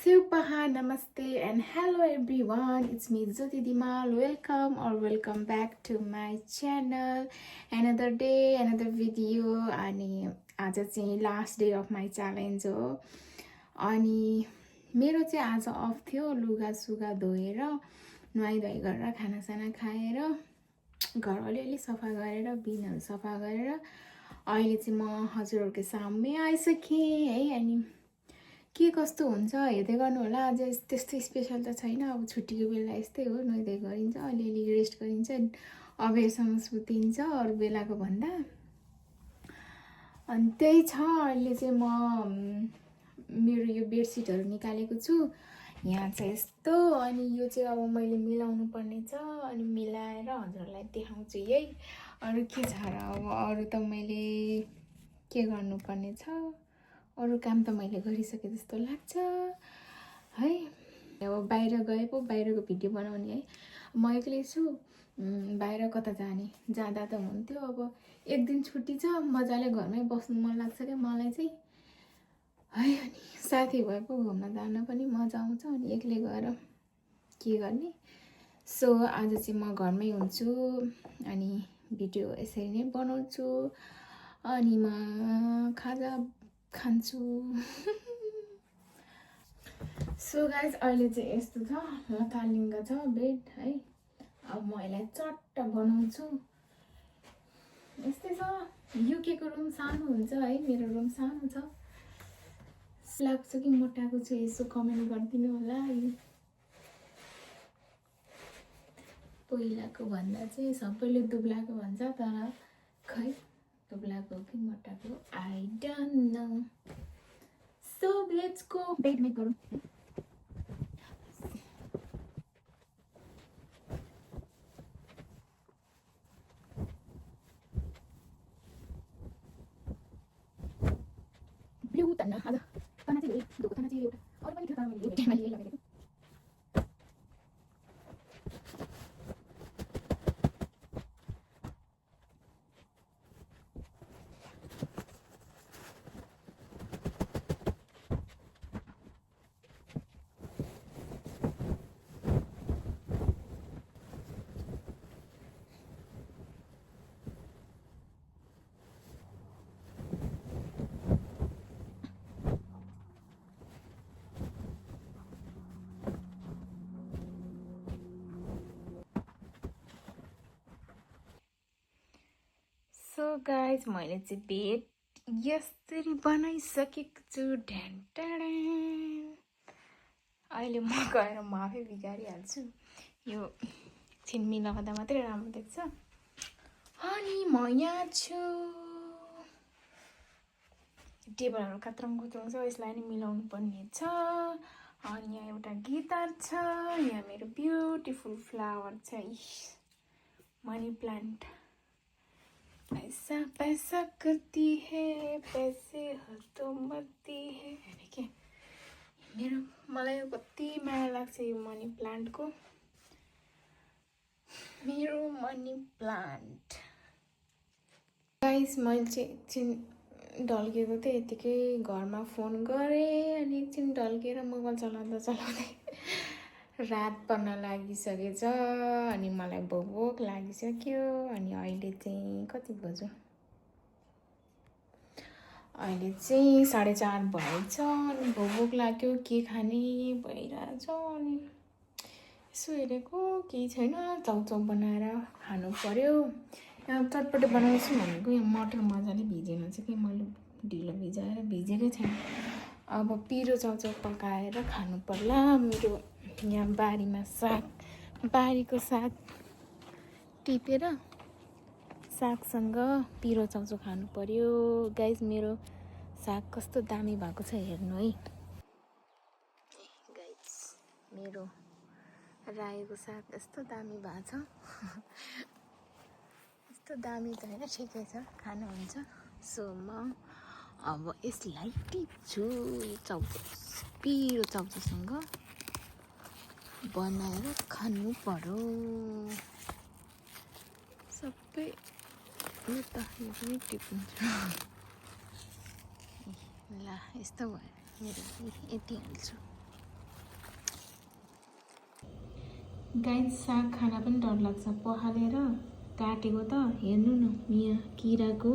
Supaha, Namaste, and hello everyone. It's me Jyoti Dimal. Welcome back to my channel. Another day, another video. अनि आज चाहिँ last day of my challenge हो. अनि मेरो चाहिँ आज अफ थियो. लुगा सुगा धोएर नुहाइधुवाइ गरेर खानासाना खाएर घर अलिअलि सफा गरेर बिनहरू सफा गरेर अहिले चाहिँ म हजुरहरूको सामने आइसकेँ है. अनि के कस्तो हुन्छ हेर्दै गर्नु होला. आज त्यस्तो स्पेसल त छैन. अब छुट्टीको बेला यस्तै हो, नुहाइधुवाइ गरिन्छ, अलिअलि रेस्ट गरिन्छ, अबेरसम्म सुतिन्छ अरू बेलाको भन्दा. अनि त्यही छ. अहिले चाहिँ म मेरो यो बेडसिटहरू निकालेको छु. यहाँ चाहिँ यस्तो. अनि यो चाहिँ अब मैले मिलाउनु पर्ने छ. अनि मिलाएर हजुरहरूलाई देखाउँछु यही. अरू के छ र, अब अरू त मैले के गर्नुपर्ने छ, अरू काम त मैले गरिसकेँ जस्तो लाग्छ है. अब बाहिर गए पो बाहिरको भिडियो बनाउने है. म एक्लै छु, बाहिर कता जाँदा त हुन्थ्यो. अब एक दिन छुट्टी छ, मजाले घरमै बस्नु मन लाग्छ क्या मलाई चाहिँ है. अनि साथी भए पो घुम्न जान पनि मजा आउँछ. अनि एक्लै गएर के गर्ने. सो आज चाहिँ म घरमै हुन्छु अनि भिडियो यसरी नै बनाउँछु. अनि म खाजा खान्छु. सो गाइज अहिले चाहिँ यस्तो छ, लथालिङ्ग छ बेड है. अब म यसलाई चट्ट बनाउँछु. यस्तै छ. युकेको रुम सानो हुन्छ है, मेरो रुम सानो छ. लाग्छ कि मोटाएको छु, यसो कमेन्ट गरिदिनु होला. पहिलाको भन्दा चाहिँ सबैले दुब्लाको भन्छ, तर खै दुब्लाको कि मोटाको I don't know. So let's go bed make गरौँ. ब्लू त न आज तना चाहिँ धोको तना चाहिँ एउटा अरू पनि थियो, तर मैले एउटा यही लगाएको. सो गाइज मैले चाहिँ बेड यसरी बनाइसकेको छु. अहिले म गएर म आफै बिगारिहाल्छु. यो एकछिन मिलाउँदा मात्रै राम्रो देख्छ. अनि म यहाँ छु. टेबलहरू कात्रङ कुत्रङ छ, यसलाई नि मिलाउनु पर्ने छ. अनि यहाँ एउटा गिटार छ. यहाँ मेरो ब्युटिफुल फ्लावर छ, मनी प्लान्ट. पैसा पैसा करती है, पैसे हो तो मरती है. के मेरो मलाई कति माया लाग्छ यो मनी प्लान्टको. मेरो मनी प्लान्ट गाइस. मैले चाहिँ एकछिन ढल्केको थिएँ, यतिकै घरमा फोन गरेँ. अनि एकछिन ढल्केर मोबाइल चलाउँदै रात पर्न लागिसकेछ. अनि मलाई भोक लागिसक्यो. अनि अहिले चाहिँ कति बज्यो, अहिले चाहिँ 4:30 भएछ. अनि भोक लाग्यो, के खाने भइरहेछ. अनि यसो हेरेको केही छैन, चाउचाउ बनाएर खानु पर्यो. यहाँ चटपटे बनाउँछु भनेको यहाँ मटर मजाले भिजेन चाहिँ कि मैले ढिलो भिजेकै छैन. अब पिरो चाउचाउ पकाएर खानु पर्ला. मेरो यहाँ बारीमा साग, बारीको साग टिपेर सागसँग पिरो चाउचाउ खानु पर्यो. गाइज मेरो साग कस्तो दामी भएको छ हेर्नु है. गाइज मेरो रायोको साग यस्तो दामी भएको छ. यस्तो दामी त होइन, ठिकै छ, खानुहुन्छ. सो म अब यसलाई टिप्छु. चाउचाउ पिरो चाउचाउसँग बनाएर खानु पर्यो. सबै यो त यो पनि टिप्छु. ल यस्तो भयो मेरो, यति हाल्छु. गाई साग खाना पनि डर लाग्छ पखालेर काटेको त हेर्नु न यहाँ किराको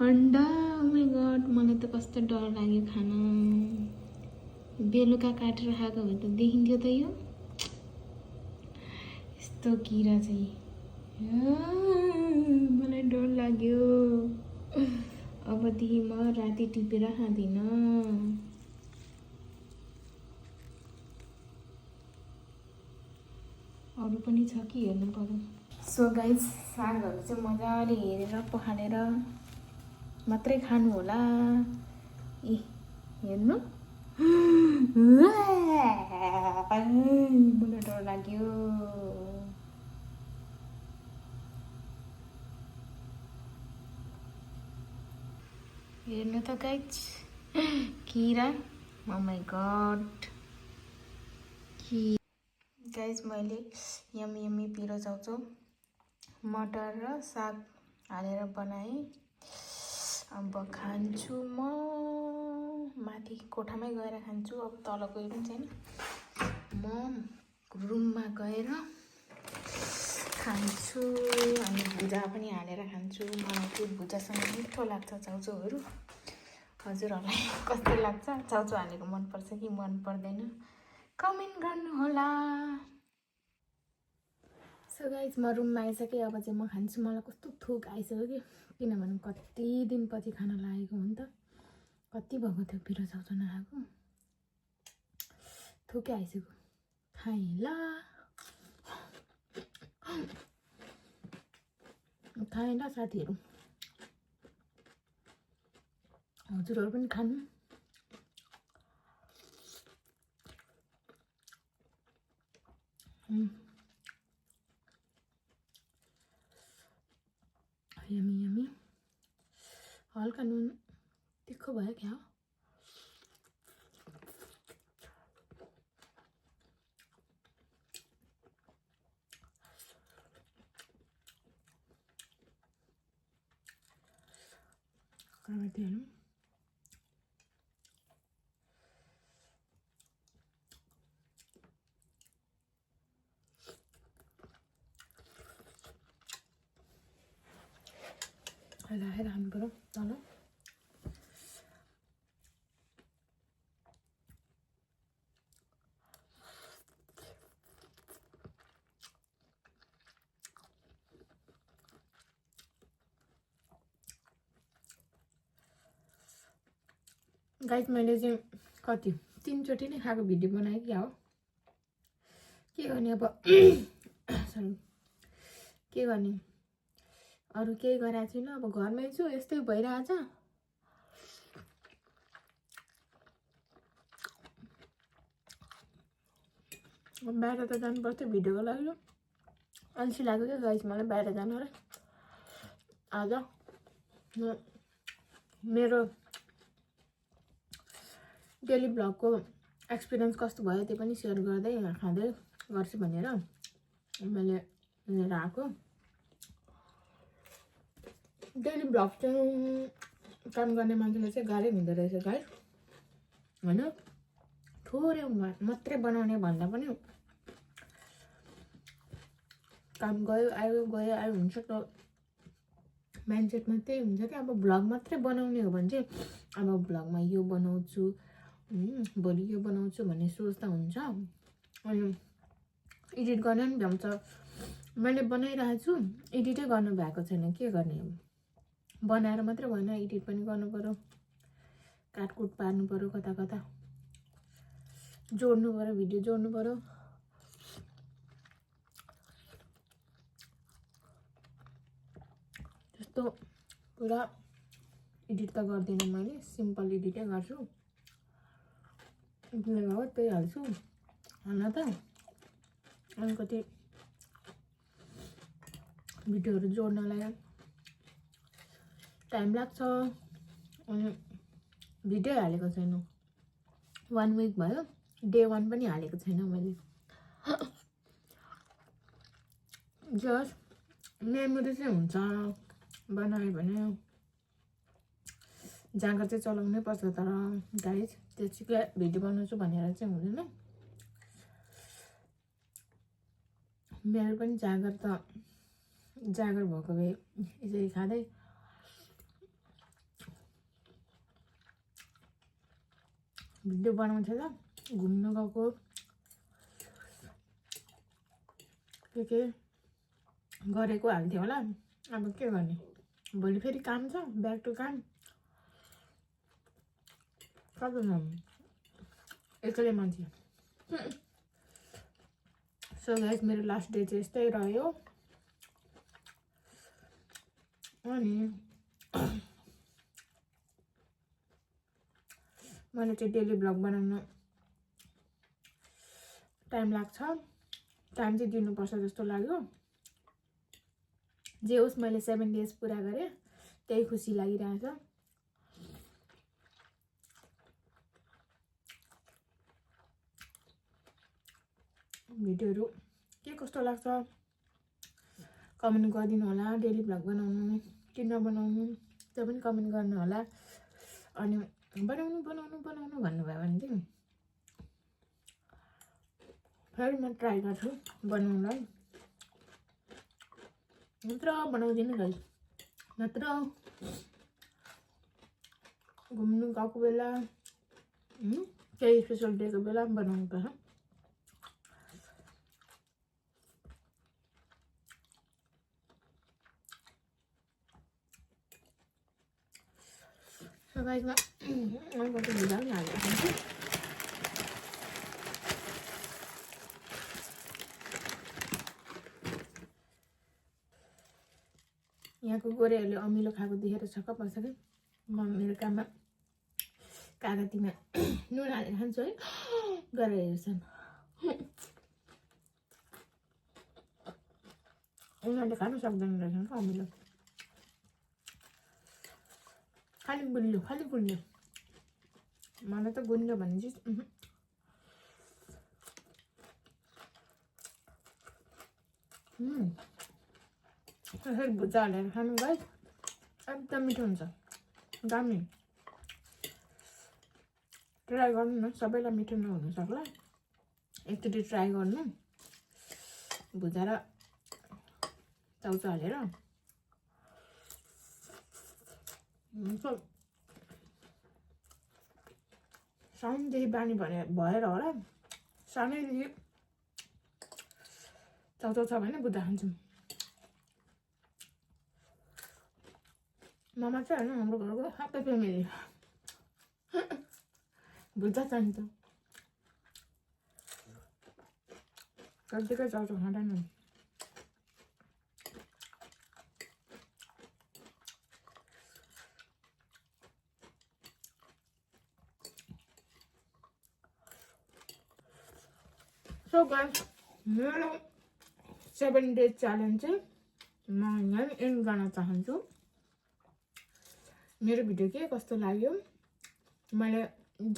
अन्डा माई गड मलाई त कस्तो डर लाग्यो खान बेलुका काटेर खाएको भए त देखिन्थ्यो त यो यस्तो किरा चाहिँ मलाई डर लाग्यो अबदेखि म राति टिपेर खाँदिनँ अरू पनि छ कि हेर्नु पर्यो सो गाइस सागहरू चाहिँ मजाले हेरेर पखालेर मात्रै खानु होला ए हेर्नु मलाई डर लाग्यो हेर्नु त गाइस किरा ओ माई गड गाइस मैले यम्मी यम्मी पिरो चाउचाउ मटर र साग हालेर बनाएँ अब खान्छु म माथि कोठामै गएर खान्छु अब तल गयो पनि छैन म रुममा गएर खान्छु अनि भुजा पनि हालेर खान्छु मलाई त्यो भुजासँग मिठो लाग्छ चाउचाउहरू हजुरहरूलाई कस्तो लाग्छ चाउचाउ हालेको मनपर्छ कि मन पर्दैन कमेन्ट गर्नुहोला सो गाइस म रुममा आइसकेँ अब चाहिँ म खान्छु मलाई कस्तो थोक आइसक्यो कि किनभने कति दिनपछि खाना लागेको हो नि त कति भएको थियो पिरो चाउचाउ नखाएको थोकै आइसक्यो खाएँ ल खाएँ ल साथीहरू हजुरहरू पनि खानु यमी यमी हल्का नुन तिखो भयो क्या हेर्नु राखेर खानु पर्यो तल गाइस मैले चाहिँ कति 3 चोटि नै खाएको भिडियो बनाएँ क्या हो के गर्ने अब सरी के गर्ने अरू केही गरेको छैन अब घरमै छु यस्तै भइरहेछ बाहिर त जानुपर्छ भिडियोको लागि अल्छी लाग्यो क्या गाइस मलाई बाहिर जानु र आज मेरो डेली ब्लगको एक्सपिरियन्स कस्तो भयो त्यो पनि सेयर गर्दै खाँदै गर्छु भनेर मैले लिएर आएको डेली ब्लग चाहिँ काम गर्ने मान्छेले चाहिँ गाह्रै हुँदो रहेछ गाइस होइन थोरै मात्रै बनाउने भन्दा पनि काम गयो आयो हुन्छ त माइन्डसेटमा त्यही हुन्छ कि अब ब्लग मात्रै बनाउने हो भने चाहिँ अब ब्लगमा यो बनाउँछु भोलि यो बनाउँछु भन्ने सोच्दा हुन्छ अनि एडिट गर्न पनि भ्याउँछ मैले बनाइरहेको छु एडिटै गर्नु भएको छैन के गर्ने बनाएर मात्रै भएन एडिट पनि गर्नु पर्यो काटकुट पार्नु पर्यो कता कता जोड्नु पर्यो भिडियो जोड्नु पर्यो त्यस्तो पुरा एडिट त गर्दिनँ मैले सिम्पल एडिटै गर्छु त्यही हाल्छु होइन त अलिकति भिडियोहरू जोड्नलाई टाइम लाग्छ अनि भिडियो हालेको छैन 1 विक भयो डे 1 पनि हालेको छैन मैले जस्ट मेमोरी चाहिँ हुन्छ बनायो भने जाँगर चाहिँ चलाउनै पर्छ तर गाइस त्यतिकै भिडियो बनाउँछु भनेर चाहिँ हुँदैन मेरो पनि जागर भएको भए यसरी खाँदै भिडियो बनाउँथ्यो त घुम्नु गएको के गरेको हाल्थ्यो होला। अब के गर्ने, भोलि फेरि काम छ, ब्याक टु काम। सक्दैन एक्लै मान्छे। सो गाइस मेरो लास्ट डे चाहिँ यस्तै रह्यो। अनि मैले चाहिँ डेली ब्लग बनाउन टाइम लाग्छ, टाइम चाहिँ दिनुपर्छ जस्तो लाग्यो। जे होस् मैले 7 डेज पुरा गरेँ, त्यही खुसी लागिरहेछ। भिडियोहरू के कस्तो लाग्छ कमेन्ट गरिदिनु होला। डेली भ्लग बनाउनु कि नबनाउनु त्यो पनि कमेन्ट गर्नु होला। अनि बनाउनु बनाउनु बनाउनु भन्नुभयो भने चाहिँ फेरि म ट्राई गर्छु बनाउनलाई। नत्र बनाउँदिनँ गाइस, नत्र घुम्नु गएको बेला केही स्पेसल डेको बेला बनाउनु पर्छ। So guys, I'm going to be done now. यहाँको गोरेहरूले अमिलो खाएको देखेर छक्क पर्छ कि म मेरो काममा कागतीमा नुन हालेर खान्छु है गरेर हेर्छन्। उनीहरूले खानु सक्दैन रहेछ अमिलो, खालि गुलियो मलाई त गुलियो भन्ने चिज यसरी भुजा हालेर खानु गाइस एकदम मिठो हुन्छ, दामी। ट्राई गर्नु न, सबैलाई मिठो नहुन सक्ला, एकचोटि ट्राई गर्नु। भुजा र चाउचाउ हालेर सानैदेखि बानी भएर होला, सानैदेखि चाउचाउ छ भने भुजा खान्छौँ। मामा चाहिँ होइन, हाम्रो घरको सबै फ्यामिली भुजा चाहिन्छ, कतिकै चाउचाउ खाँदैन। सो गाइस मेरो 7 डेज च्यालेन्ज चाहिँ म यहाँ एन्ड गर्न चाहन्छु। मेरो भिडियो के कस्तो लाग्यो मैले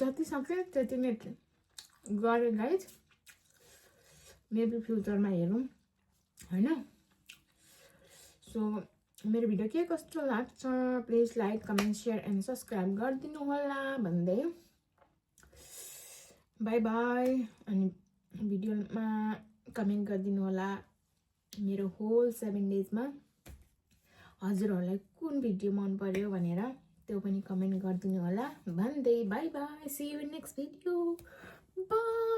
जति सकेँ त्यति नै गरेँ गाइस। मेबी फ्युचरमा हेरौँ हैन। सो मेरो भिडियो के कस्तो लाग्छ please like comment share and subscribe गरिदिनु होला भन्दै बाई बाई। अनि भिडियोमा कमेन्ट गरिदिनु होला मेरो होल 7 डेजमा हजुरहरूलाई कुन भिडियो मन पर्यो भनेर, त्यो पनि कमेन्ट गरिदिनु होला भन्दै bye bye. See you in next video, by.